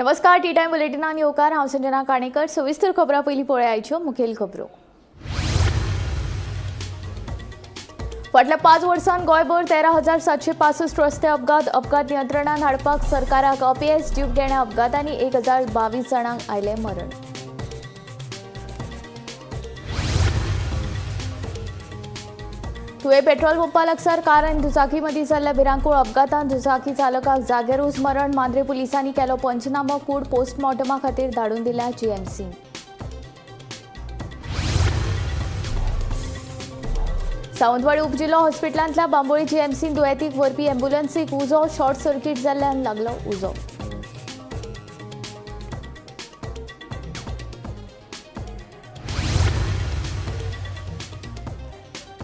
नमस्कार, T time बुलेटिनान येवकार. हांव संजना काणेकर. सविस्तर खबरां पयलीं पळया आयच्यो मुखेल खबरो. फाटल्या 5 वर्सांत गोंयभर 13,765 रस्ते अपघात. अपघात नियंत्रणात हाडपाक सरकाराक अपेस. जीवघेण्या अपघातांनी 1022 जाणांक आयलें मरण. तुयें पेट्रोल पंपा लागसार कार आनी दुचाकी मदीं जाल्ल्या भिरांकूळ अपघातांत दुचाकी चालकाक जाग्यारूच मरण. मांद्रे पुलिसांनी केलो पंचनामो. कूड पोस्टमॉर्टमा खातीर धाडून दिल्या जीएमसी. सावंतवाडी उपजिल्हो हॉस्पिटलांतल्या बांबोळी जीएमसीन दुयेंतीक व्हरपी एम्ब्युलन्सीक उजो. शॉर्ट सर्किट जाल्ल्यान लागलो उजो.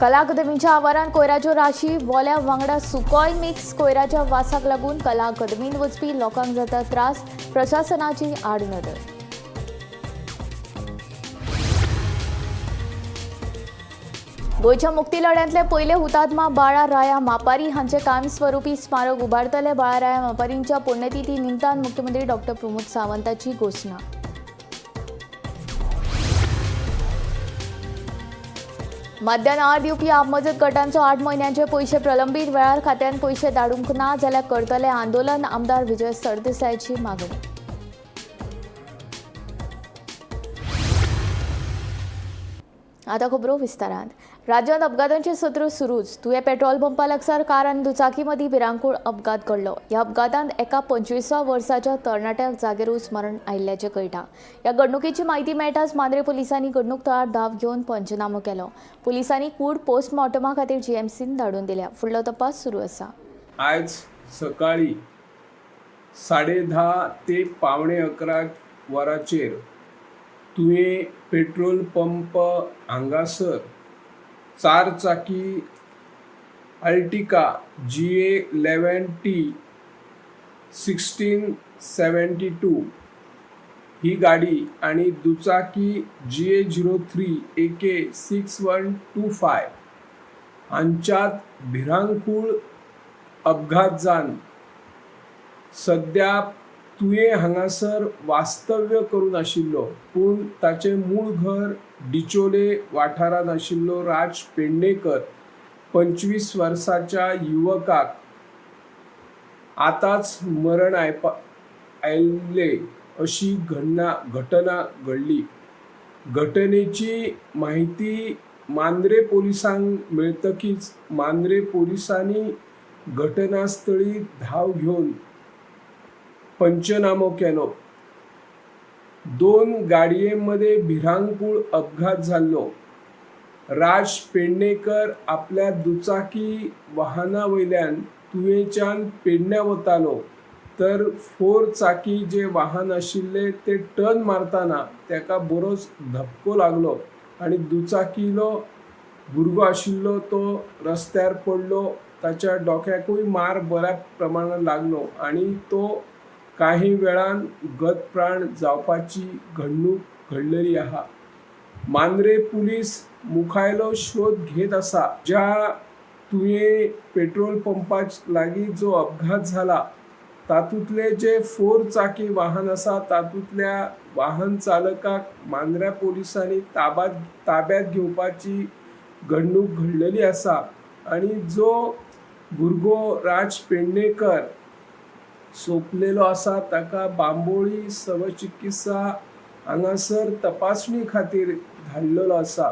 कला अकादमीच्या आवारांत कोयराच्यो राशी. वोल्या वांगडा सुकोय मिक्स. कोयराच्या वासाक लागून कला अकादमींत वचपी लोकांक जाता त्रास. प्रशासनाची आडनदर. गोंयच्या मुक्ती लढ्यांतले पयले हुतात्मा बाळा राया मापारी हांचे कायमस्वरूपी स्मारक उबारतले. बाळा राया मापारींच्या पुण्यतिथी निमतान मुख्यमंत्री डॉक्टर प्रमोद सावंताची घोशणा. मध्यान आर दिवपी आप मजत गटांचो 8 म्हयन्यांचे पयशे प्रलंबीत. वेळार खात्यान पयशे धाडूंक ना जाल्यार करतले आंदोलन. आमदार विजय सरदेसायाची मागणी. आता खबरो विस्तारात. राज्यांत अपघातांचे सत्र सुरूच. तुयें पेट्रोल पंपा लागसार कार आनी दुचाकी मदीं भिरांकूळ अपघात घडलो. ह्या अपघातांत एका 25 वर्साच्या तरणाट्याक जागेरूच मरण आयिल्ल्याचें कळटा. ह्या घडणुकेची म्हायती मेळटाच मांद्रे पुलिसांनी घडणूक थळार धांव घेवन पंचनामो केलो. पुलिसांनी कूड पोस्टमॉर्टमा खातीर जीएमसीन धाडून दिल्या. फुडलो तपास सुरू आसा. आयज सकाळी 10:30 ते 10:45 वरांचेर तुयें पेट्रोल पंप हांगासर 4 चाकी Ertiga GA 11 T 1672 ही गाडी आनी दुचाकी GA 03 AK 6125 हांच्यात भिरांकूळ अपघात जावन सद्या तुयें हांगासर वास्तव्य करून आशिल्लो, पूण ताचें मूळ घर डिचोले वाठारांत आशिल्लो राज पेडणेकर 25 वर्साच्या युवकाक आतांच मरण आयिल्लें अशी घटना घडली. घटनेची म्हायती मांद्रे पोलिसांक मेळटकीच मांद्रे पोलिसांनी घटनास्थळी धांव घेवन पंचनामो केलो. 2 गाडये मदीं भिरांकूळ अपघात जाल्लो. राज पेडणेकर आपल्या दुचाकी वाहना वयल्यान तुयेंच्यान पेडण्यां वतालो, तर 4 चाकी जे वाहन आशिल्लें तें टर्न मारतना ताका बरोच धपको लागलो आनी दुचाकीलो भुरगो आशिल्लो तो रस्त्यार पडलो. ताच्या डोक्याकूय मार बऱ्या प्रमाणान लागलो आनी तो काही वेळान गतप्राण जावपाची घडणूक घडलेली आहा. मांद्रे पुलीस मुखायलो शोध घेत आसा. ज्या तुयें पेट्रोल पंपा लागीं जो अपघात जाला तातूंतले जे 4 चाकी वाहन आसा तातूंतल्या वाहन चालकाक मांद्र्या पोलिसांनी ताब्यात घेवपाची घडणूक घडलेली आसा आनी जो भुरगो राज पेडणेकर सोंपलेलो आसा ताका बांबोळी शवचिकित्सा हांगासर तपासणी खातीर धाडलेलो आसा.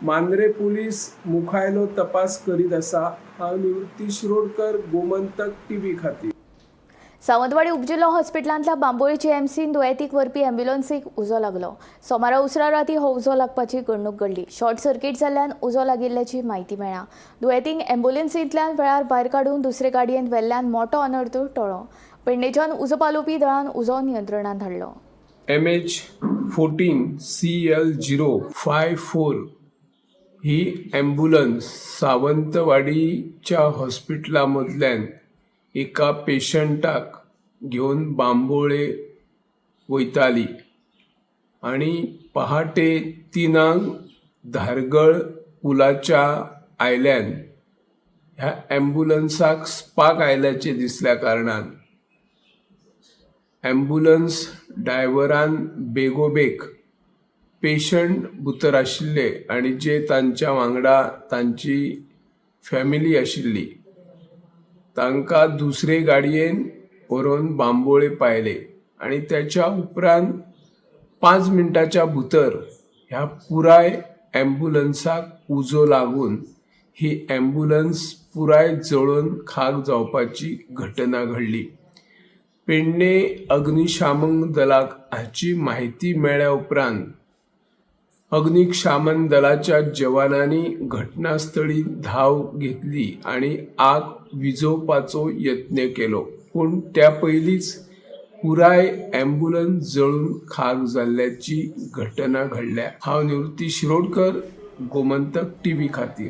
मांद्रे पुलीस मुखायलो तपास करीत आसा. हांव निवृत्ती शिरोडकर, गोमंतक टीव्ही खातीर. सावंतवाडी उपजिल्हो हॉस्पिटलांतल्या बांबोळी जीएमसीन दुयेंतीक व्हरपी एम्ब्युलन्सीक उजो लागलो. सोमारा उसरा राती हो उजो लागपाची घडणूक घडली. शॉर्ट सर्किट जाल्ल्यान उजो लागिल्ल्याची म्हायती मेळ्ळा. दुयेंतींक एम्ब्युलन्सींतल्यान वेळार भायर काडून दुसरे गाडयेंत व्हेल्ल्यान मोटो अनर्थ टळ्ळो. पेडणेच्यान उजो पालोवपी दळान उजो नियंत्रणांत हाडलो. MH 14 CL 054 ही ॲम्ब्युलन्स सावंतवाडीच्या हॉस्पिटला मदल्यान एका पेशंटाक घेवन बांबोळे वयताली आनी पहाटे 3 धारगळ पुलाच्या आयल्यान ह्या ॲम्ब्युलन्साक स्पार्क आयल्याचें दिसल्या कारणान ॲम्ब्युलन्स ड्रायव्हरान बेगोबेग पेशंट भितर आशिल्ले आनी जे तांच्या वांगडा तांची फॅमिली आशिल्ली तांकां दुसरे गाडयेन व्हरून बांबोळे पायले आनी त्याच्या उपरांत 5 मिनटाच्या भितर ह्या पुराय ॲम्ब्युलन्साक उजो लागून ही ॲम्ब्युलन्स पुराय जळून खाक जावपाची घटना घडली. पेडणे अग्निशामक दलाक हाची म्हायती मेळ्ळ्या उपरांत अग्निशामन दलाच्या जवानांनी घटनास्थळी धांव घेतली आनी आग विझोवपाचो यत्न केलो, पूण त्या पयलींच पुराय ॲम्ब्युलन्स जळून खाक जाल्ल्याची घटना घडल्या. हांव निवृत्ती शिरोडकर, गोमंतक टीव्ही खातीर.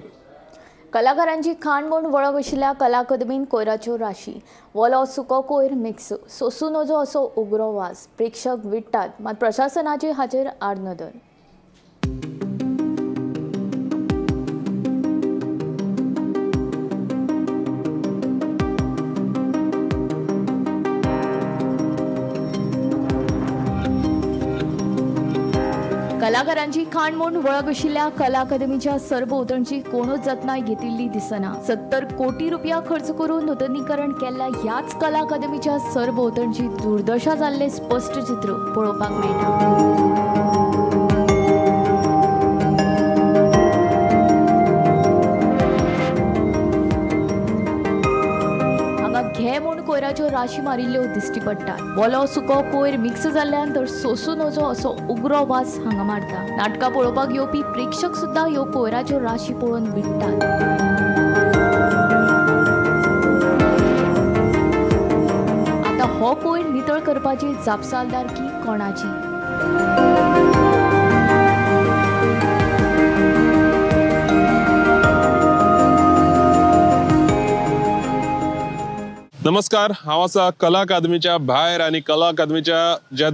कलाकारांची खाण म्हूण वळख आशिल्ल्या कला अकादमीन कोयराच्यो राशी, वोलो सुको कोयर मिक्स, सोसूं नजो असो उग्रो वास, प्रेक्षक विट्टात, मात प्रशासनाची हाचेर आडनदर. कलाकारांची खाण म्हूण वळख आशिल्ल्या कला अकादमीच्या सरभोंवतणची कोणूच जतनाय घेतिल्ली दिसना. 70 कोटी रुपया खर्च करून नुतनीकरण केल्ल्या ह्याच कला अकादमीच्या सरभोंवतणची दुर्दशा जाल्लें स्पश्ट चित्र पळोवपाक मेळटा. हांगा घे म्हूण कोयराच्यो राशी मारिल्ल्यो दिश्टी पडटात. वोलो सुको कोयर मिक्स जाल्ल्यान तर सोसूं नजो असो उग्रो वास हांगा मारता. नाटकां पळोवपाक येवपी प्रेक्षक सुद्दां ह्यो कोयराच्यो राशी पळोवन विट्टात. आतां हो कोयर नितळ करपाची जापसालदारकी कोणाची? नमस्कार, हांव आसा कला अकादमीच्या भायर आनी कला अकादमीच्या ज्या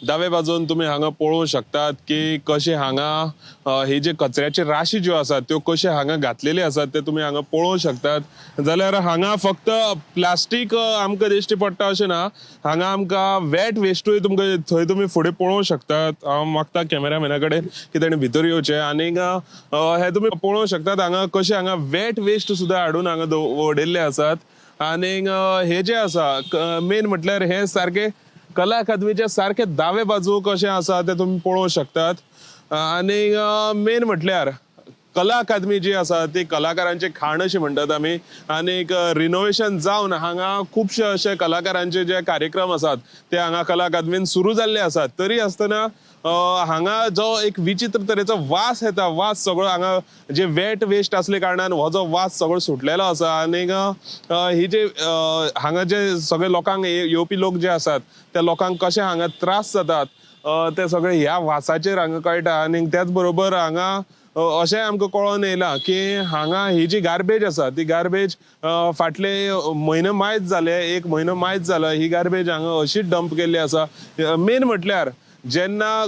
दावे बाजून तुमी हांगा पळोवंक शकतात की कशें हांगा ही जे कचऱ्याची राशी ज्यो आसात त्यो कशे हांगा घातलेली आसात ते तुमी हांगा पळोवंक शकतात. जाल्यार हांगा फक्त प्लास्टीक आमकां दिश्टी पडटा अशें ना, हांगा आमकां वेट वेस्टूय तुमकां थंय तुमी फुडें पळोवंक शकतात. हांव मागता कॅमेरामॅना कडेन की तेणी भितर येवचें आनीक हे तुमी पळोवंक शकतात हांगा कशें हांगा वेट वेस्ट सुद्दां हाडून हांगा उडयल्ले आसात. आनीक हे जे आसा मेन म्हटल्यार हे सारके कला अकादमीच्या सारके दावे बाजूक कशें आसा ते तुमी पळोवंक शकतात. आनीक मेन म्हटल्यार कला अकादमी जी आसा ती कलाकारांचे खाण अशी म्हणटात आमी. आनीक रिनोवेशन जावन हांगा खुबशे अशे कलाकारांचे जे कार्यक्रम आसात ते हांगा कला अकादमीन सुरू जाल्ले आसात. तरी आसतना हांगा जो एक विचित्र तरेचो वास येता, वास सगळो हांगा जे वेट वेस्ट असले कारणान हो जो वास सगळो सुटलेलो आसा. आनीक ही जे हांगा जे सगळे लोकांक येवपी लोक जे आसात त्या लोकांक कशें हांगा त्रास जातात ते सगळे ह्या वासाचेर हांगा कळटा. आनीक त्याच बरोबर हांगा अशें आमकां कळोन येयलां की हांगा ही जी गार्बेज आसा ती गार्बेज फाटले म्हयनो मायज जाले, एक म्हयनो मायज जाला ही गार्बेज हांगा अशीच डंप केल्ली आसा. मेन म्हटल्यार जेन्ना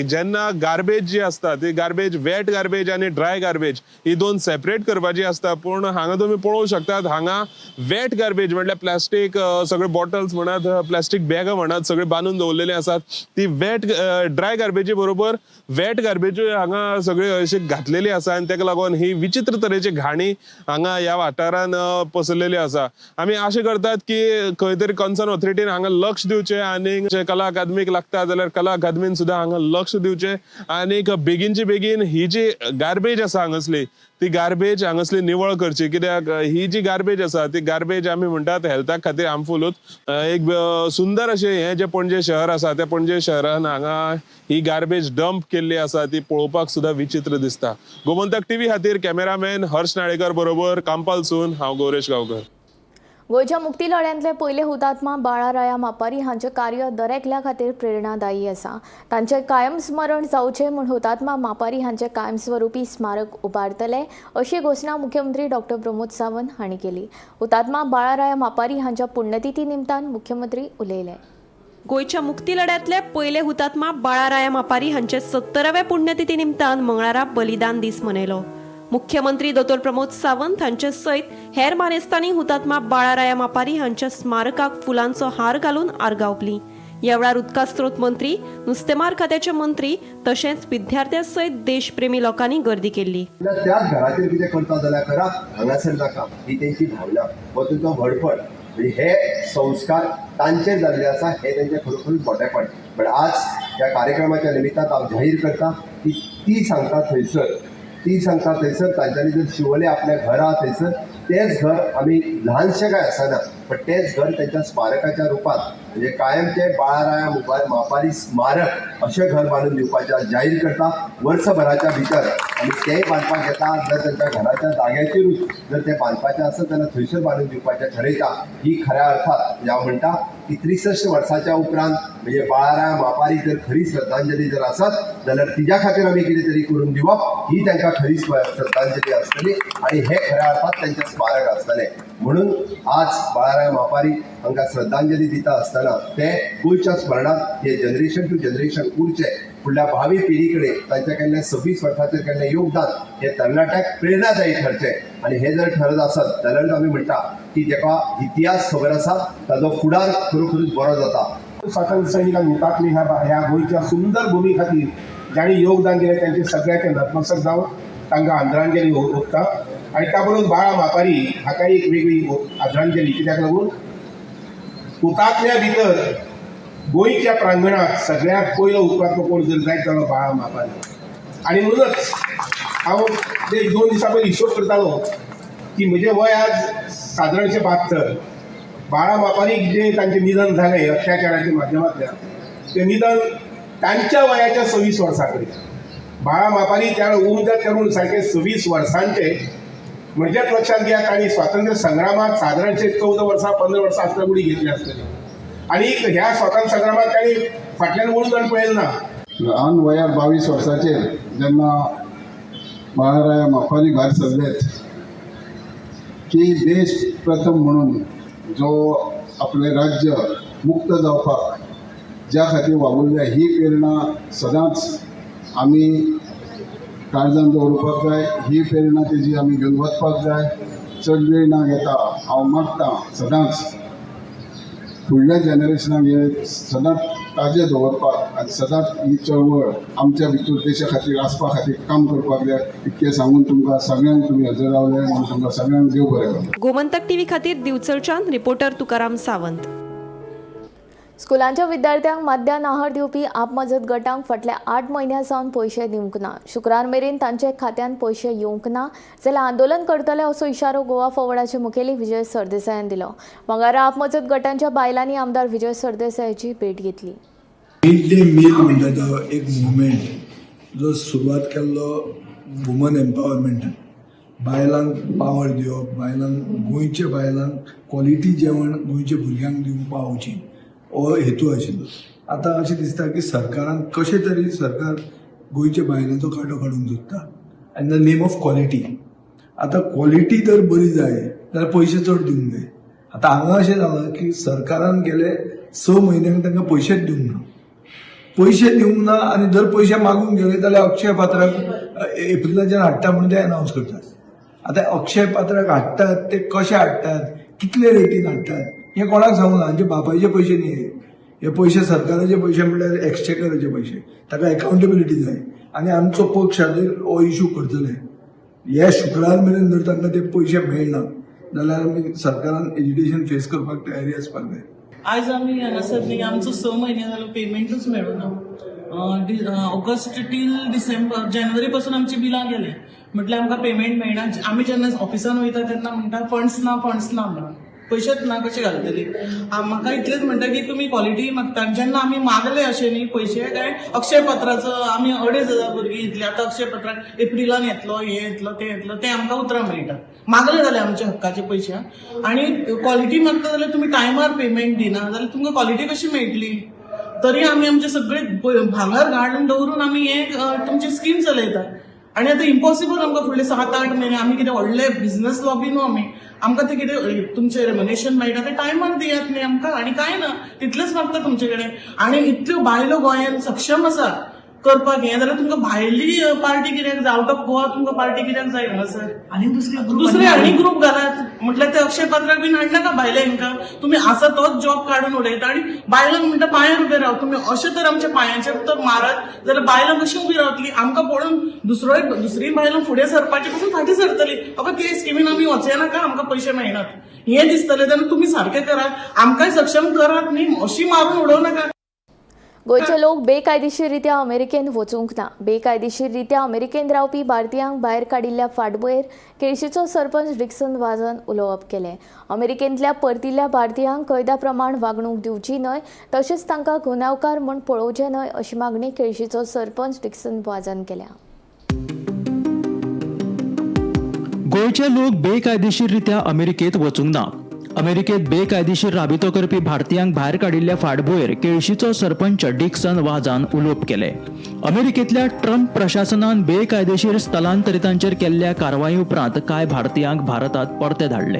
जेन्ना गार्बेज जी आसता ती गार्बेज वेट गार्बेज आनी ड्राय गार्बेज ही दोन सेपरेट करपाची आसता. पूण हांगा तुमी पळोवंक शकतात हांगा वेट गार्बेज म्हटल्यार प्लास्टीक सगळे बॉटल्स म्हणात, प्लास्टीक बॅगां म्हणात सगळे बांदून दवरलेले आसात. ती वेट ड्राय गार्बेजी बरोबर वेट गार्बेजूय हांगा सगळी अशी घातलेली आसा आनी ताका लागून ही विचित्र तरेची घाणी हांगा ह्या वाठारान पसरलेली आसा. आमी अशें करतात की खंय तरी कन्सर्न ऑथॉरिटीन हांगा लक्ष दिवचें आनी जे कला अकादमीक लागता जाल्यार कला अकादमीन सुद्दां हांगा लक्ष दिवचें आनीक बेगीनचे बेगीन ही जी गार्बेज आसा हांगासली ती गार्बेज हांगासली निवळ करची. कित्याक ही जी गार्बेज आसा ती गार्बेज आमी म्हणटात हेल्थाक खातीर हार्मफुलूच. एक सुंदर अशें हें जें पणजे शहर आसा त्या पणजे शहरान हांगा ही गार्बेज डंप केल्ली आसा ती पळोवपाक सुद्दां विचित्र दिसता. गोमंतक टीव्ही खातीर कॅमेरामॅन हर्ष नाळेकर बरोबर कांपालसून हांव गौरेश गांवकर. गोंयच्या मुक्ती लढ्यांतले पयले हुतात्मा बाळाराया मापारी हांचें कार्य दरेकल्या खातीर प्रेरणादायी आसा. तांचें कायमस्मरण जावचें म्हूण हुतात्मा मापारी हांचें कायमस्वरुपी स्मारक उबारतले अशी घोशणा मुख्यमंत्री डॉक्टर प्रमोद सावंत हांणी केली. हुतात्मा बाळाराया मापारी हांच्या पुण्यतिथी निमतान मुख्यमंत्री उलयले. गोंयच्या मुक्ती लढ्यांतले पयले हुतात्मा बाळाराया मापारी हांचे 70व्या पुण्यतिथी निमतान मंगळारा बलिदान दीस मनयलो. मुख्यमंत्री दोतोर प्रमोद सावंत हांचे सयत हेर मानेस्तांनी हुतात्मा बाळाराया मापारी हांच्या स्मारकाक फुलांचो हार घालून आर्गां ओंपलीं. ह्या वेळार उदका स्रोत मंत्री, नुस्तेमार खात्याचे मंत्री तशेंच विद्यार्थ्यां सयत देशप्रेमी लोकांनी गर्दी केल्ली. त्याच घराचेर कितें करता जाल्यार करा, हांगासर नाका, ही तेंची भावना हो तेंचो व्हडपण. म्हणजे हे संस्कार तांचेर जाल्ले आसा, हे तेंचें खरोखरूच मोटेपण. बट आज ह्या कार्यक्रमाच्या निमित्तान हांव जाहीर करता की ती सांगता थंयसर, ती सांगता थंयसर तांच्यांनी जर शिवोले आपल्या घरा थंयसर तेंच घर आमी ल्हानशें काय आसना, पण तेंच घर तेंच्या स्मारकाच्या रुपात म्हणजे कायमचें बाळाराया मापारी स्मारक अशें घर बांदून दिवपाचें आज जाहीर करता. वर्सभराच्या भितर आमी तेंय बांदपाक घेता. जर तेंच्या घराच्या जाग्याचेरूच जर तें बांदपाचें आसत जाल्यार थंयसर बांदून दिवपाचें ठरयता. ही खऱ्या अर्थात हांव म्हणटा की 63 वर्साच्या उपरांत म्हणजे बाळाराया मापारी जर खरी श्रद्धांजली जर आसत जाल्यार तिज्या खातीर आमी कितें तरी करून दिवप ही तांकां खरी श्रद्धांजली आसतली आनी हे खऱ्या अर्थात तेंचें स्मारक आसतलें. म्हणून आज बाळाराया मापारी हांकां श्रद्धांजली दिता आसतना ते गोंयच्या स्मरणांत हे जनरेशन टू जनरेशन उरचें, फुडल्या भावी पिढी कडेन तांच्या कडल्यान 26 वर्साचेर केल्लें योगदान हे तरणाट्याक प्रेरणादायी ठरचें. आनी हे जर ठरत आसत जाल्यारूच आमी म्हणटा की जेका इतिहास खबर आसा ताजो फुडार खरोखरूच बरो जाता. स्वातंत्र्य सैनिकांक हुतात्मे ह्या गोंयच्या सुंदर भुमी खातीर जांणी योगदान दिलें तांचे सगळ्याचे नतमस्तक जावन तांकां आदरांजली ओंपता. आनी त्या बरोबर बाळा मापारी हाका एक वेगळी आदरांजली, कित्याक लागून हुतात्म्या भितर गोंयच्या प्रांगणांत सगळ्यांत पयलो हुतात्मो कोण जर जायत जाल्यार बाळा मापारी. आनी म्हणूनच हांव ते 2 दिसां पयलीं हिशोब करतालो की म्हजें वय आज सादारणशें 72. बाळा मापारीक जें तांचें निधन जालें अत्याचाराच्या माध्यमांतल्यान, तें निधन तांच्या वयाच्या 26 वर्सां कडेन. बाळा मापारी त्या वेळार उमद्या तरूण सारके 26 वर्सांचे, म्हणजेच लक्षांत घेयात तांणी स्वातंत्र्य संग्रामात सादारणशे 14 वर्सां 15 वर्सां आसतना उडी घेतली आसतली. आनी ह्या स्वातंत्र्य संग्रामात तांणी फाटल्यान वळून आनी पळयलें ना. ल्हान वयार 22 वर्साचेर जेन्ना बाळाराया मापारी भायर सरलेत की देश प्रथम म्हणून जो आपलें राज्य मुक्त जावपाक ज्या खातीर वावुरल्या ही प्रेरणा सदांच आमी काळजान दवरुपाक जाय. ही प्रेरणा तेजी आमी घेवन वचपाक जाय. चड वेळ ना घेता हांव मागता सदांच फुडल्या जनरेशनाक हे सदांच ताजें दवरपाक आनी सदांच ही चळवळ आमच्या भितर देशा खातीर आसपा खातीर काम करपाक जाय. इतकें सांगून तुमकां सगळ्यांक तुमी हजर रावले म्हणून तुमकां सगळ्यांक देव बरें करूं. गोमंतक टीव्ही खातीर दिवचलच्यान रिपोर्टर तुकाराम सावंत. स्कुलांच्या विद्यार्थ्यांक मध्यान आहार दिवपी आपमजत गटांक फाटल्या 8 म्हयन्यां सावन पयशे दिवंक ना. शुक्रार मेरेन तांच्या खात्यांत पयशे येवंक ना जाल्यार आंदोलन करतले असो इशारो गोवा फॉरवर्डाचे मुखेली विजय सरदेसायान दिलो. मंगळारा आपमजत गटांच्या बायलांनी आमदार विजय सरदेसायाची भेट घेतली. मिड डे मील म्हणटा तो एक मुवमेंट जो सुरवात केल्लो वुमन एम्पावरमेंटान, बायलांक पावर दिवप, बायलांक गोंयच्या बायलांक क्वॉलिटी जेवण गोंयच्या भुरग्यांक दिवंक पावची हो हेतू आशिल्लो. आतां अशें दिसता की सरकारान कशें तरी सरकार गोंयच्या बायलांचो कांटो काडूंक सोदता in the name of quality. आतां क्वॉलिटी जर बरी जाय जाल्यार पयशे चड दिवंक जाय. आतां हांगा अशें जालां की सरकारान गेले 6 म्हयन्यांक तांकां पयशेच दिवंक ना. पयशे दिवंक ना आनी जर पयशे मागूंक गेले जाल्यार अक्षय पात्राक एप्रिलाच्यान हाडटा म्हणून ते अनावन्स करतात. आतां अक्षय पात्राक हाडटात ते कशे हाडटात, कितले रेटीन हाडटात हें कोणाक सांगूंक ना. आमचे बापायचे पयशे न्ही हे, हे पयशे सरकाराचे पयशे म्हणल्यार एक्सचेकराचे पयशे, ताका एकाउंटेबिलिटी जाय. आनी आमचो पक्ष हाजेर हो इशू करतले. हे शुक्रार मेरेन जर तांकां ते पयशे मेळना जाल्यार आमी सरकारान एजिटेशन फेस करपाक तयारी आसपाक जाय. आयज आमी हांगासर न्ही आमचो 6 म्हयने जालो पेमेंटूच मेळूना. ऑगस्ट टील डिसेंबर, जानेवारी पासून आमची बिलां गेले, म्हटल्यार आमकां पेमेंट मेळना. आमी जेन्ना ऑफिसान वयता तेन्ना म्हणटा फंड्स ना, फंड्स ना म्हणून, पयशेच ना, कशे घालतली. म्हाका इतलेंच म्हणटा की तुमी क्वॉलिटी मागता. जेन्ना आमी मागले अशें न्ही पयशे, काय अक्षय पत्राचो आमी 2500 भुरगीं इतली, आतां अक्षय पत्राक एप्रिलान येतलो, हें येतलो, तें येतलो, तें आमकां उतरां मेळटा. मागले जाल्यार आमच्या हक्काचे पयशे. आनी क्वॉलिटी मागता जाल्यार तुमी टायमार पेमेंट दिना जाल्यार तुमकां क्वॉलिटी कशी मेळटली? तरी आमी आमचे सगळे भांगर घालून दवरून आमी हे तुमची स्कीम चलयता. आनी आतां इम्पॉसिबल आमकां फुडले 7-8 म्हयने. आमी कितें व्हडले बिझनस लॉबी न्हू आमी, आमकां तें कितें तुमचें रेमुनेशन मेळटा तें टायमार दियात न्ही आमकां. आनी कांय ना, तितलेंच मागता तुमचे कडेन. आनी इतल्यो बायलो गोंयांत सक्षम आसा, करपाक हें जाल्यार तुमकां भायली पार्टी कित्याक जाय, आवट ऑफ गोवा तुमकां पार्टी कित्याक जाय हांगासर? आनी दुसरे आनी ग्रूप घालात म्हटल्यार ते अक्षय पात्राक बीन हाडनाका भायले हेंकां. तुमी आसा तोच जॉब काडून उडयता आनी बायलांक म्हणटा पांयार उबे राव. तुमी अशें तर आमच्या पांयांचेर तर मारत जाल्यार बायलां कशीं उबी रावतली? आमकां पळोवन दुसरी बायलां फुडें सरपाची पसून फाटीं सरतली. बाबा ते स्किमीन आमी वचया नाका, आमकां पयशे मेळनात हें दिसतलें. तेन्ना तुमी सारकें करात, आमकांय सक्षम करात न्ही, अशी मारून उडोवं नाका. गोंयचे लोक बेकायदेशीररित्या अमेरिकेंत वचूंक ना. बेकायदेशीररित्या अमेरिकेंत रावपी भारतीयांक भायर काडिल्ल्या फाटभुंयेर केळशीचो सरपंच डिक्सन वाझान उलोवप केलें. अमेरिकेंतल्या परतिल्ल्या भारतीयांक कैद्या प्रमाण वागणूक दिवची न्हय, तशेंच तांकां गुन्यांवकार म्हूण पळोवचें न्हय अशी मागणी केळशीचो सरपंच डिक्सन वाझान केल्या. गोंयचे लोक बेकायदेशीररित्या अमेरिकेंत वचूंक ना. अमेरिकेत बेकायदेशीर राबितो करपी भारतीयांक भायर काडिल्ल्या फाटभुंयेर केळशीचो सरपंच डिक्सन वाझान उलोवप केलें. अमेरिकेंतल्या ट्रम्प प्रशासनान बेकायदेशीर स्थलांतरितांचेर केल्ल्या कारवाये उपरांत कांय भारतीयांक भारतांत परते धाडले.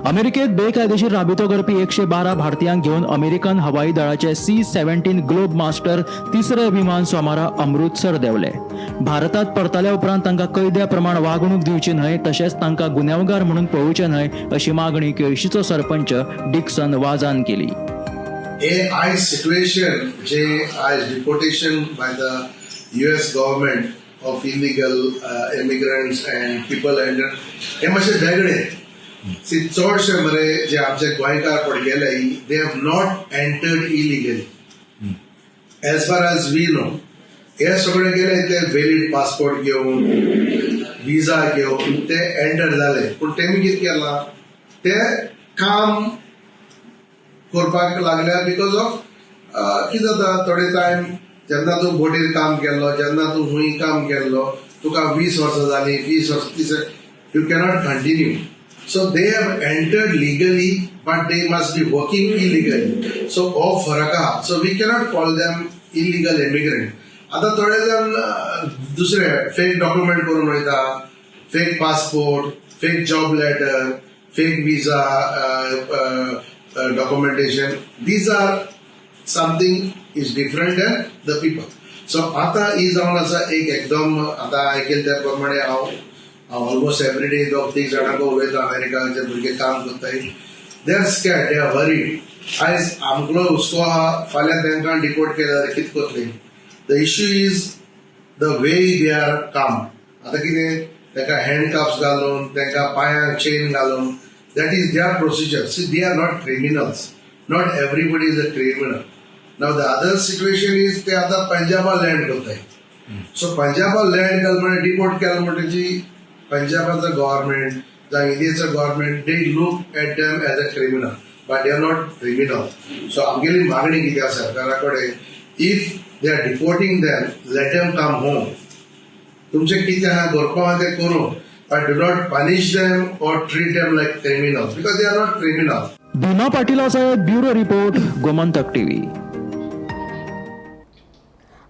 अमेरिकेत बेकायदेशीर राबितो करपी 112 भारतीयांक घेवन अमेरिकन हवाई दळाचे C-17 globe master तिसरे विमान सोमारा अमृतसर देंवले. भारतांत परतल्या उपरांत तांकां कैद्या प्रमाण वागणूक दिवची न्हय, तशेंच तांकां गुन्यांवगार म्हणून पळोवचें न्हय अशी मागणी केळशीचो सरपंच डिक्सन वाझान केली. हे आयज सिट्युएशन जे आयज deportation by the US government of illegal immigrants and people and हे मातशें वेगळे. सी चडशे मरे जे आमचे गोंयकार पळय गेले, they have not entered illegally as far as we know. हे सगळे गेले ते व्हेलीड पासपोर्ट घेवन, विजा घेवन ते एंटर जाले. पूण तेमी कितें केलां, ते काम करपाक लागल्या because of कितें जाता थोडे टायम जेन्ना तूं बोटीर काम केल्लो, जेन्ना तूं हुंय काम केल्लो, तुका 20 वर्सां जालीं, 20 वर्सां 30, you cannot continue. So they have entered legally but they must be working illegally. So हो फरक आहा. So we cannot call them illegal immigrant. आतां थोडे जाण दुसरे फेक डॉक्युमेंट करून वयता, fake passport, fake job letter, fake visa documentation. These are something is different than the people. So आता ही जावन आसा एक एकदम आतां आयकेल त्या प्रमाणे हांव ऑलमोस्ट एवरी डे 2-3 जाणांक उलयता. अमेरिकाचे भुरगे काम करताय, they are scared, they are worried. आयज आमगेलो हुस्को आहा फाल्यां तांकां डिपोर्ट केले जाल्यार कितें करतली. The issue is the way they are come. आतां कितें तांकां हँडकाफ्स घालून, तांकां पांयांक चेन घालून, that is their procedure. See, they are not criminals. Not everybody is a criminal. Now the other situation is ते आतां पंजाबा लँड करताय. सो पंजाबा लँड केलें म्हणजे डिपोर्ट केलें म्हणटकीर पंजाबाचो गव्हर्मेंट जावं इंडियेचो government, they look at them as a criminal, but they are not criminal. So आमगेली मागणी कितें आसा सरकारा कडेन, if they are deporting them, let them come home. तुमचें कितें आहा करपा आहा तें करूं, but do not punish them or treat them like criminals because they are not criminals. Bhima पाटीला सयत ब्युरो रिपोर्ट, गोमंतक टीव्ही.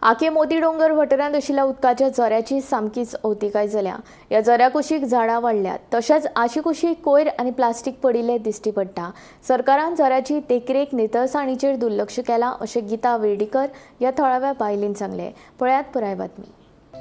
आके मोती डोंगर वाठारांत आशिल्ल्या उदकाच्या झऱ्याची सामकीच अवतिकाय जाल्या. ह्या झऱ्या कुशीक झाडां वाडल्यात, तशेंच आशिकुशीक कोयर आनी प्लास्टीक पडिल्लें दिश्टी पडटा. सरकारान झऱ्याची देखरेख नितळसाणीचेर दुर्लक्ष केलां अशें गीता विर्डीकर ह्या थळाव्या बायलेन सांगलें. पळयात पुराय बातमी.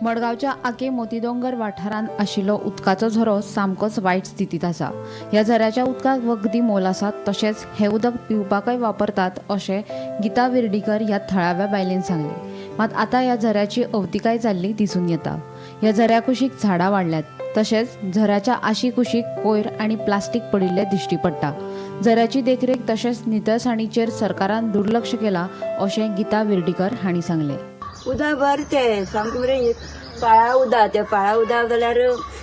मडगांवच्या आके मोतीदोंगर वाठारांत आशिल्लो उदकाचो झरो सामकोच वायट स्थितींत आसा. ह्या झऱ्याच्या उदकाक वखदी मोल आसा, तशेंच हें उदक पिवपाकय वापरतात अशें गीता विर्डीकर ह्या थळाव्या बायलेन सांगलें. मात आतां ह्या झऱ्याची अवतिकाय जाल्ली दिसून येता. ह्या झऱ्या कुशीक झाडां वाडल्यात, तशेंच झऱ्याच्या आशिकुशीक कोयर आनी प्लास्टीक पडिल्लें दिश्टी पडटा. झऱ्याची देखरेख तशेंच नितळसाणीचेर सरकारान दुर्लक्ष केलां अशें गीता विर्डीकर हांणी सांगलें. उदक बरें तें सामकें बरें पाळा उदक, तें पाळा उदक जाल्यार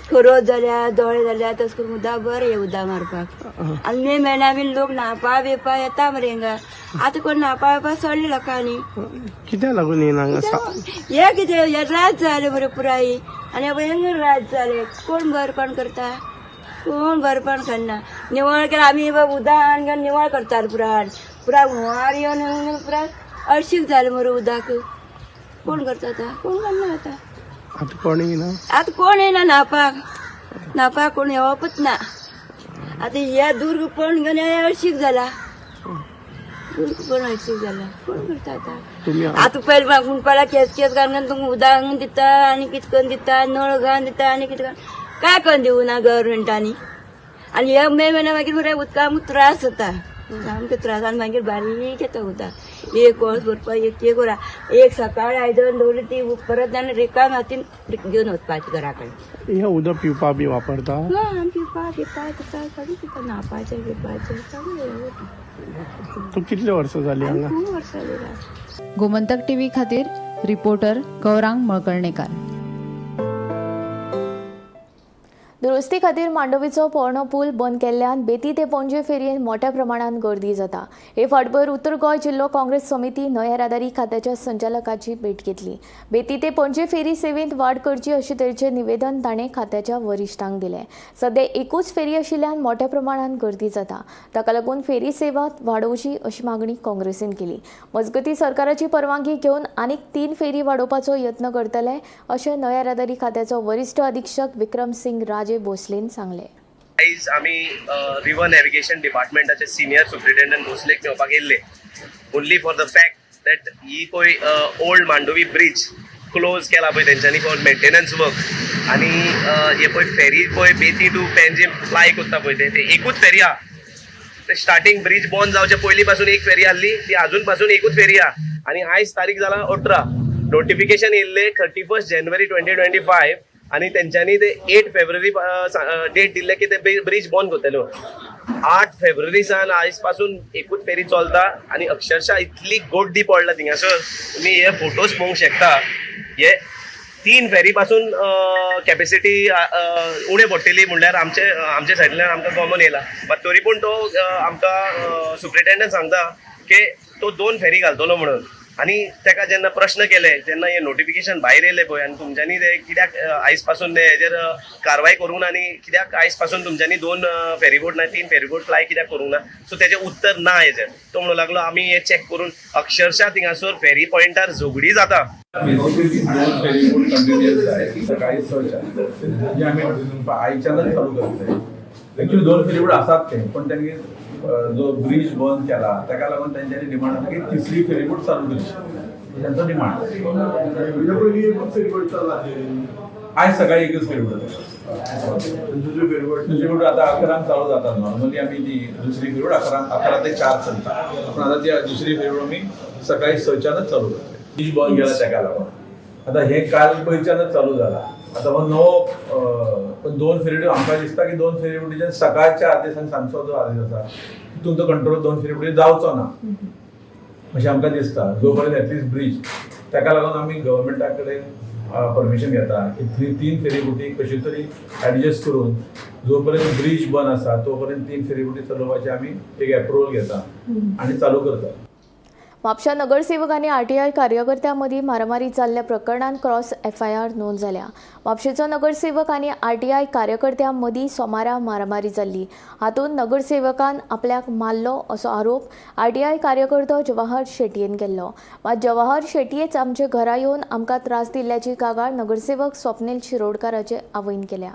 खरोज जाल्या, दोळे जाल्या, तशें करून उदक बरें हें उदक मारपाक. आनी मे म्हयन्या बीन लोक न्हांवपा बिवपा येता मरे हिंगा. आतां कोण न्हांवपा बिवपा सोडले लोकांनी. कित्याक लागून येना हांगा? हे कितें हे रात जाले मरे पुराय आनी भयंकर रात जाले. कोण बरेपण करता, कोण बरेपण करना. निवळ केल्यार आमी उदक हाडून निवळ करतात पुराय पुराय हुंवार येवन पुराय अळशीक जालें मरे उदक. कोण करता आतां? कोण करना आतां. आतां कोण येना? आतां कोण येना न्हांवपाक, न्हांवपाक कोण येवपूच ना आतां. हे दुर्ग पण घेवन अळशीक जाला. कोण अशें जालां, कोण करता आतां? आतां पयलीं गुंडपाला केस केस घालून तुमकां उदक दिता आनी कितें करून दिता, नळ घालून दिता आनी कितें काय करून दिवना गव्हर्मेंटांनी. आनी हे मे म्हयन्या मागीर मरे उदका आमकां त्रास जाता, सामके त्रास. आनी मागीर बारीक येता उदक, एक वोस भरपाक एक एक वर, एक सकाळी आयदन दवरली ती परत आनी रिकाम हातीन घेवन वचपाची घरा कडेन. हें उदक पिवपाक बी वापरता? हय, आमी पिवपाक पिवपाक दिता, सगळें पिता, न्हावपाचें पिवपाचें सगळें. तूं कितले वर्सां जालीं हांगा? खूब वर्सां जालीं. गोमंतक टीव्ही खातीर रिपोर्टर गौरांग मळकर्णेकार. दुरुस्ती खातीर मांडवीचो पोरणो पूल बंद केल्ल्यान बेती ते पणजे फेरयेन मोठ्या प्रमाणात गर्दी जाता. हे फाटभर उत्तर गोंय जिल्लो काँग्रेस समिती न्हंय येरादारी खात्याच्या संचालकाची भेट घेतली. बेती ते पणजे फेरी सेवेंत वाड करची अशे तरेचें निवेदन ताणें खात्याच्या वरिश्ठांक दिलें. सध्या एकूच फेरी आशिल्ल्यान मोठ्या प्रमाणात गर्दी जाता, ताका लागून फेरी सेवा वाडोवची अशी मागणी काँग्रेसीन केली. मजगतीं सरकाराची परवानगी घेवन आनीक 3 फेरी वाडोवपाचो यत्न करतले अशें न्हंय येरादारी खात्याचो वरिश्ठ अधीक्षक विक्रम सिंग राजे भोसलेन सांगले. आयज आमी रिवर नॅव्हिगेशन डिपार्टमेंटाचे सिनियर सुप्रिटेंडंट भोसलेक मेळपाक येयल्ले, only for the fact that ही पळय ओल्ड मांडवी ब्रिज क्लोज केला पळय तेंच्यांनी फॉर मेंटेनन्स वर्क, आनी हे पळय फेरी पळय बेती टू पेंजीम प्लाय करता पळय ते एकूच फेरी आहा. ते स्टार्टींग ब्रिज बंद जावचे पयलीं पासून एक फेरी आहली, ती आजून पासून एकूच फेरी आहा. आनी आयज तारीख जाला 18, नोटिफिकेशन येयल्ले 31 जानेवारी 2025, आनी तेंच्यांनी ते 8 फेब्रुवारी डेट दिल्ले की ते ब्रिज बंद करतले. 8 फेब्रुवारी सावन आयज पासून एकूच फेरी चलता आनी अक्षरशः इतली गोड्डी पडला थिंगासर, तुमी हे फोटोज पळोवंक शकता. हे 3 फेरी पासून कॅपेसिटी उणें पडटली म्हणल्यार आमचे आमच्या सायडींतल्यान आमकां कॉमन येयला, बट तरी पूण तो आमकां सुप्रिटेंडंट सांगता की तो 2 फेरी घालतलो म्हणून. आनी ताका जेन्ना प्रश्न केले, जेन्ना हे नोटिफिकेशन भायर येयलें पळय आनी तुमच्यांनी ते कित्याक आयज पासून ते हेजेर कारवाय करूंक ना आनी कित्याक आयज पासून तुमच्यांनी 2 फेरीबोट ना 3 फेरीबोट प्लाय कित्याक करूंक ना, सो तेजें उत्तर ना हेजेर. तो म्हणूंक लागलो आमी हे चॅक करून, अक्षरशः थिंगासर फेरी पॉयंटार झगडी जाता. बेसिकली 2 फेरीबोट कंटिन्युअस जाय सकाळी 6च्या, म्हणजे आमी आयच्यानच चालू करतले. एक्चुअली 2 फेरीबोट आसात ते, पण तेंगे जो ब्रिज बंद केला ताका लागून तेंच्यांनी डिमांड आसा की तिसरी फेरीबोट चालू करची, तेंचो डिमांड. आयज सकाळी एकच फेरीबोट, दुसरी बोट आता 11 चालू जाता. नॉर्मली आमी ती दुसरी फेरीबोट 11 ते 4 चलता, पण आता ती दुसरी फेरीबोट आमी सकाळी 6च्यानच चालू करतले. ब्रिज बंद केला ताका लागून आता हे काल पयच्यानच चालू जाला. आता हो नवो पण 2 फेरीबोट आमकां दिसता की 2 फेरीबोटीच्यान सकाळच्या आदेश आनी सांजचो जो आदेश आसा तितून तो कंट्रोल 2 फेरीबोटी जावचो ना अशें आमकां दिसता, जो पर्यंत एटलिस्ट ब्रिज. ताका लागून आमी गव्हर्मेंटा कडेन परमिशन घेता की 3 फेरीबोटी कशी तरी एडजस्ट करून जो पर्यंत ब्रिज बंद आसा तो पर्यंत 3 फेरीबोटी चलोवपाची आमी एक एप्रुवल घेता आनी चालू करता. म्हापशा नगरसेवक आनी आरटीआय कार्यकर्त्यां मदीं मारामारी जाल्ल्या प्रकरणांत क्रॉस एफआयआर नोंद जाल्या. म्हापशेचो नगरसेवक आनी आरटीआय कार्यकर्त्यां मदीं सोमारा मारामारी जाल्ली. हातूंत नगरसेवकान आपल्याक मारलो असो आरोप आरटीआय कार्यकर्तो जवाहर शेटयेन केल्लो. मात जवाहर शेटयेच आमच्या घरा येवन आमकां त्रास दिल्ल्याची कागाळ नगरसेवक स्वप्नील शिरोडकाराचे आवयन केल्या.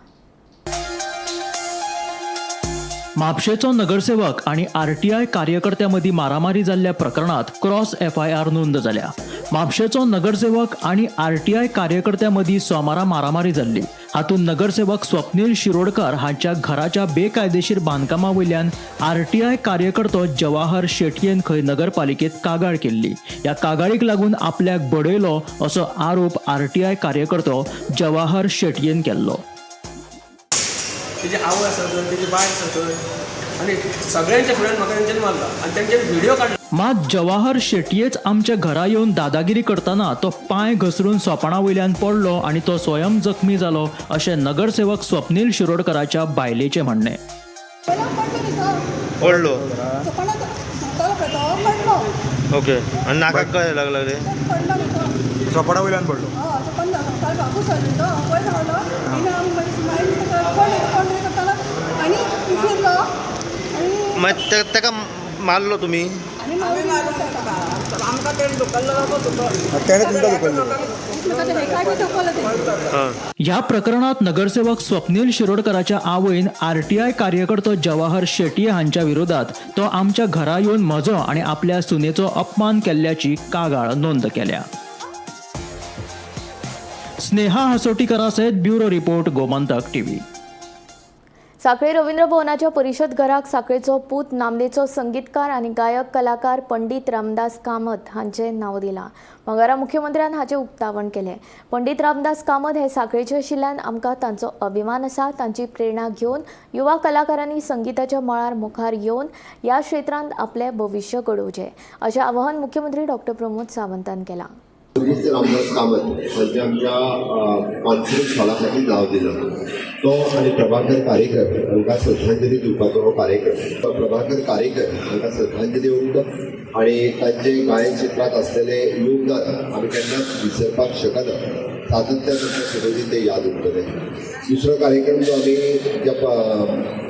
म्हापशेचो नगरसेवक आनी आरटीआय कार्यकर्त्यां मदीं मारामारी जाल्ल्या प्रकरणांत क्रॉस एफआयआर नोंद जाल्या. म्हापशेचो नगरसेवक आनी आरटीआय कार्यकर्त्यां मदीं सोमारा मारामारी जाल्ली. हातूंत नगरसेवक स्वप्नील शिरोडकर हांच्या घराच्या बेकायदेशीर बांदकामा वयल्यान आरटीआय कार्यकर्तो जवाहर शेटयेन खंय नगरपालिकेत कागाळ केल्ली. ह्या कागाळीक लागून आपल्याक बडयलो असो आरोप आरटीआय कार्यकर्तो जवाहर शेटयेन केल्लो. तेजी आवय आसा थंय, तेजी बायल आसा थंय, आनी सगळ्यांच्या फुड्यान म्हाका तेंच्यांनी मारला आनी तेंच्यांनी व्हिडियो काडला. मात जवाहर शेटयेच आमच्या घरा येवन दादागिरी करतना तो पांय घसरून सोपाणा वयल्यान पडलो आनी तो स्वयं जखमी जालो अशें नगरसेवक स्वप्नील शिरोडकराच्या बायलेचें म्हणणें. पडलो ओके, आनी नाकाक काय लागला रे? सोपाणा वयल्यान पडलो. मागीर ताका मारलो तुमी? आमी मारूंक ताका. आमकां तेणें धुकल्लो तेणें तुमकां धुकल्लो? ह्या प्रकरणात नगरसेवक स्वप्नील शिरोडकराच्या आवयन आरटीआय कार्यकर्तो जवाहर शेटये हांच्या विरोधात तो आमच्या घरा येवन म्हजो आनी आपल्या सुनेचो अपमान केल्ल्याची कागाळ नोंद केल्या. स्नेहा हसोटीकरा सयत bureau report, Gomantak TV. Sanquelim Ravindra भवनाच्या परिशद घराक सांखळेचो पूत नामनेचो संगीतकार आनी गायक कलाकार पंडित रामदास कामत हांचें नांव दिलां. मंगळारा मुख्यमंत्र्यान हाचें उक्तावण केलें. पंडित रामदास कामत हे सांखळेचे आशिल्ल्यान आमकां तांचो अभिमान आसा. तांची प्रेरणा घेवन युवा कलाकारांनी संगीताच्या मळार मुखार येवन ह्या क्षेत्रांत आपलें भविश्य घडोवचें अशें आवाहन मुख्यमंत्री डॉक्टर प्रमोद सावंतान केलां. रामदास कामत हांच्या आमच्या कॉन्फरन्स हॉला खातीर नांव दिलां. तो आनी प्रभाकर कारेकर हांकां श्रद्धांजली दिवपाचो हो कार्यक्रम. प्रभाकर कारेकर हांकां श्रद्धांजली ओंपता आनी तांचे गायन क्षेत्रांत आसलेलें योगदान आमी केन्नाच विसरपाक शकना. सातत्यान आमकां सदोदीत तें याद उरतलें. दुसरो कार्यक्रम जो आमी ज्या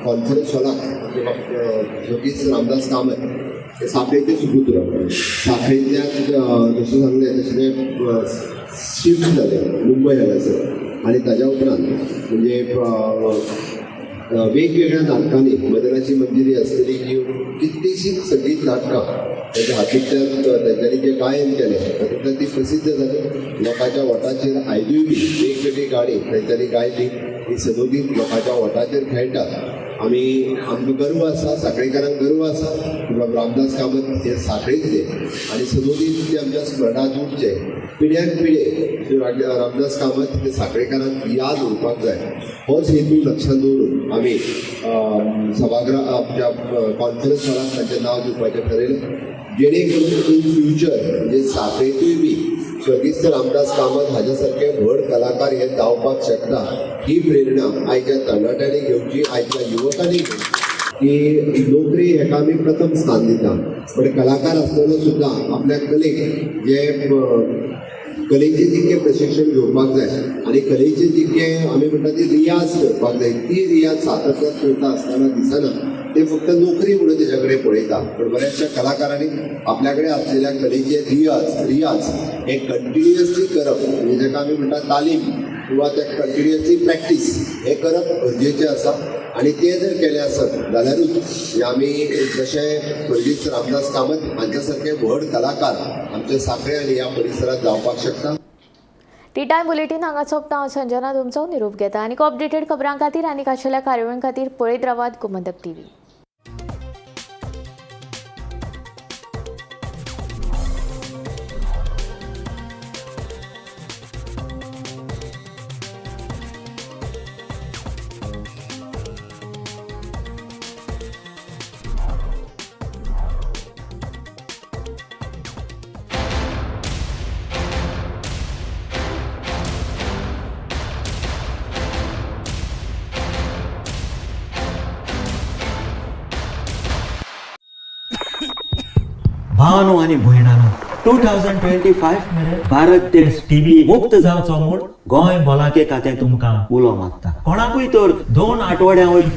कॉन्फरन्स हॉलाक स्वर्गीस्त रामदास कामत हे सांखळेचे सुपुत्र, सांखळेंतल्यान जशें सांगलें तशें ते शिफ्ट जाले मुंबय हांगासर आनी ताज्या उपरांत म्हणजे वेगवेगळ्या नाटकांनी मदनाची मंजिरी आसतली ही कितलींशींच संगीत नाटकां ताच्या हातूंतल्यान तांच्यांनी जें गायन केलें तातूंतल्यान ती प्रसिद्ध जाली. लोकांच्या वोटाचेर आयजूय बी वेगवेगळी गाणी तांच्यांनी गायली ही सदोदीत लोकांच्या वोटाचेर खेळटात. आमी आमकां गर्व आसा, सांखळेकारांक गर्व आसा की बाबा रामदास कामत हे सांखळेंतले आनी सदोदीत ते आमच्या स्मरणांत उरचे. पिढ्यान पिढे रामदास कामत हे सांखळेकारांक याद उरपाक जाय होच हेतू लक्षांत दवरून आमी सभागृह आमच्या कॉन्फरन्स हॉलाक तांचें नांव दिवपाचें ठरयलें, जेणे करून इन फ्युचर म्हणजे सांखळेंतूय बी स्वर्गीस्त रामदास कामत हाज्या सारके व्हड कलाकार हे जावपाक शकता ही प्रेरणा आयच्या तरणाट्यांनी घेवची, आयच्या युवकांनी घेवची. की नोकरी हेका आमी प्रथम स्थान दिता, बट कलाकार आसतना सुद्दां आपल्या कलेक जे कलेचें जितकें प्रशिक्षण घेवपाक जाय आनी कलेचें जितकें आमी म्हणटा ती रियाज करपाक जाय, ती रियाज सातत्यान करता आसतना दिसना. ते फक्त नोकरी म्हणून तेज्या कडेन पळयता, पण बऱ्याचशा कलाकारांनी आपल्या कडेन आसलेल्या कलेचे रियाज हे कंटिन्युअसली करप, म्हणजे जाका आमी म्हणटा तालीम किंवा ते कंटिन्युअसली प्रॅक्टीस हे करप गरजेचें आसा. आनी तें जर केलें आसत जाल्यारूच आमी जशें स्वर्गीस्त रामदास कामत हांच्या सारके व्हड कलाकार आमच्या सांखळे आनी ह्या परिसरांत जावपाक शकता. टी टायम बुलेटीन हांगा सोंपता. हांव संजना तुमचो निरोप घेता. आनी अपडेटेड खबरां खातीर आनी खाशेल्या कार्यावळीं खातीर पळयत रावात गोमंतक टीव्ही. भावानो आनी भयणानो, 2025 मेरेन भारत देश टीबी मुक्त जावचो म्हूण गोंय भलायकी खातें तुमकां उलो मारता. कोणाकूय तर 2 आठवड्यां वयर